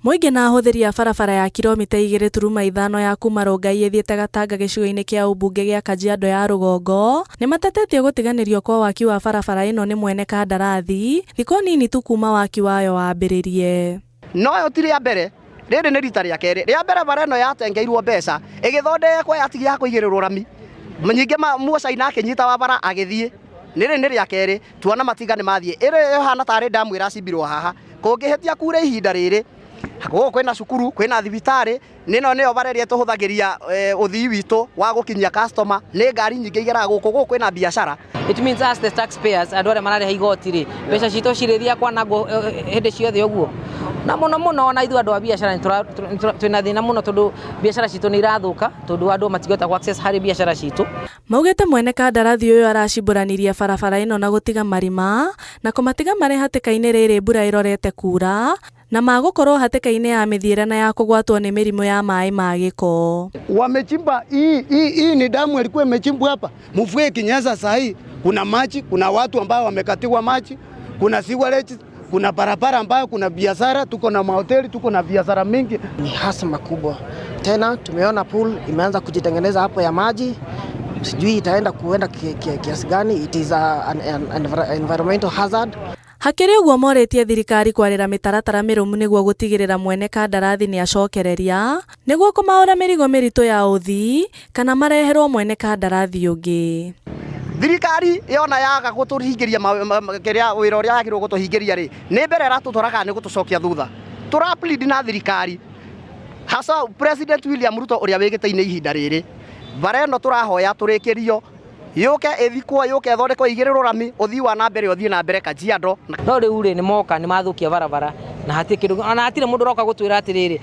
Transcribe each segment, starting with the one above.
Mũingĩ na ahũthĩri a barabara ya kiromita 2.5 ya kuma Rongai ĩthiĩte Gatanga gĩcigo-inĩ kĩa ũmbunge gĩa Kajiado ya rũgongo nĩ matetetie gũtiganĩrio kwa waki wa barabara ĩno nĩ mwene kandarathi thikũ nini tu kuma waki wayo wambĩrĩrie. No ĩyo ti rĩa mbere, rĩrĩ nĩ rita rĩa kerĩ. Rĩa mbere bara ĩno yatengeirwo mbeca ĩgĩthondekwo yatigia ya kũigĩrĩrwo rami, nyingĩ Mũcaina akĩnyita wa bara agĩthiĩ. Rĩrĩ nĩ rĩa kerĩ tuona matinga nĩ mathiĩ. Ĩrĩ ĩhana tarĩ ndamu ĩracimbirwo haha, kũngĩhĩtia kure ihinda rĩrĩ, gũkũ kwĩna cukuru, kwĩna thibitarĩ, nĩno nĩyo bara ĩrĩa tũhũthagĩria ũthii witũ wa gũkinyia customer, nĩ ngari nyingĩ igeraga gũkũ, gũkũ kwĩna biacara. It means us the taxpayers, andũ arĩa mararĩha igoti rĩ, mbeca citũ cirĩthiaga kwanangwo hĩndĩ ciothe ũguo. Na mũno mũno ona ithuĩ andũ a biacara twĩna thĩna mũno tondũ biacara citũ nĩ irathũka tondũ andũ matingĩhota ku access harĩ biacara citũ. Maugĩte mwene kandarathi ũyũ aracimbũranirie barabara ĩno na gũtiga marima na kũmatiga marĩ hatĩka-inĩ rĩrĩ mbura ĩrorete kura na magũkorwo hatĩka-inĩ ya mĩthiĩre na ya kũgwatwo nĩ mĩrimũ ya maĩ ma gĩko. Wamechimba hii hii hii ni damu ilikuwa imechimbwa hapa. Mvua ikinyesha saa hii kuna maji, kuna watu ambao wamekatiwa maji, kuna sewerage, kuna barabara ambayo kuna biashara, tuko na mahoteli, tuko na biashara mingi. Ni hasama kubwa. Tena tumeona pool imeanza kujitengeneza hapo ya maji. Sijui itaenda kuenda kiasi gani. It is an environmental hazard. Hakĩrĩ ũguo morĩtie thirikari kwarĩra mĩtaratara mĩrũmu nĩguo gũtigĩrĩra mwene kandarathi nĩacokereria nĩguo kũmaũra mĩrigo mĩritũ ya ũthii kana mareherwo mwene kandarathi ũngĩ. Thirikari yona yaga gũtũhingĩria kĩrĩa wĩra ũrĩa yagĩrĩirwo gũtũhingĩria rĩ, nĩ mbere ĩratũtwara kana nĩ gũtũcokia thutha. Tũra plead na thirikari hasa President William Ruto ũrĩa wĩ gĩtĩ-inĩ ihinda rĩrĩ, bara ĩno tũrahoya tũrĩkĩrio yũke ĩthikwo, yũke ĩthondekwo, ĩigĩrĩrwo rami, ũthii wa na mbere ũthiĩ na mbere Kajiado. No rĩu rĩ, nĩ moka nĩ mathũkia barabara na hatirĩ kĩndũ, ona hatirĩ mũndũ ũroka gũtwĩra atĩrĩrĩ,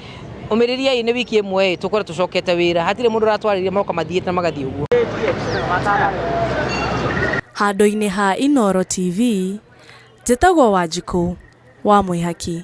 ũmĩrĩriai nĩ wiki ĩmwe ĩ, tũkorwo tũcokete wĩra. Hatirĩ mũndũ ũratwarĩria, moka mathiĩte na magathiĩ ũguo. Handũ-inĩ ha Inooro TV, njĩtagwo Wanjikũ wa Mwĩhaki.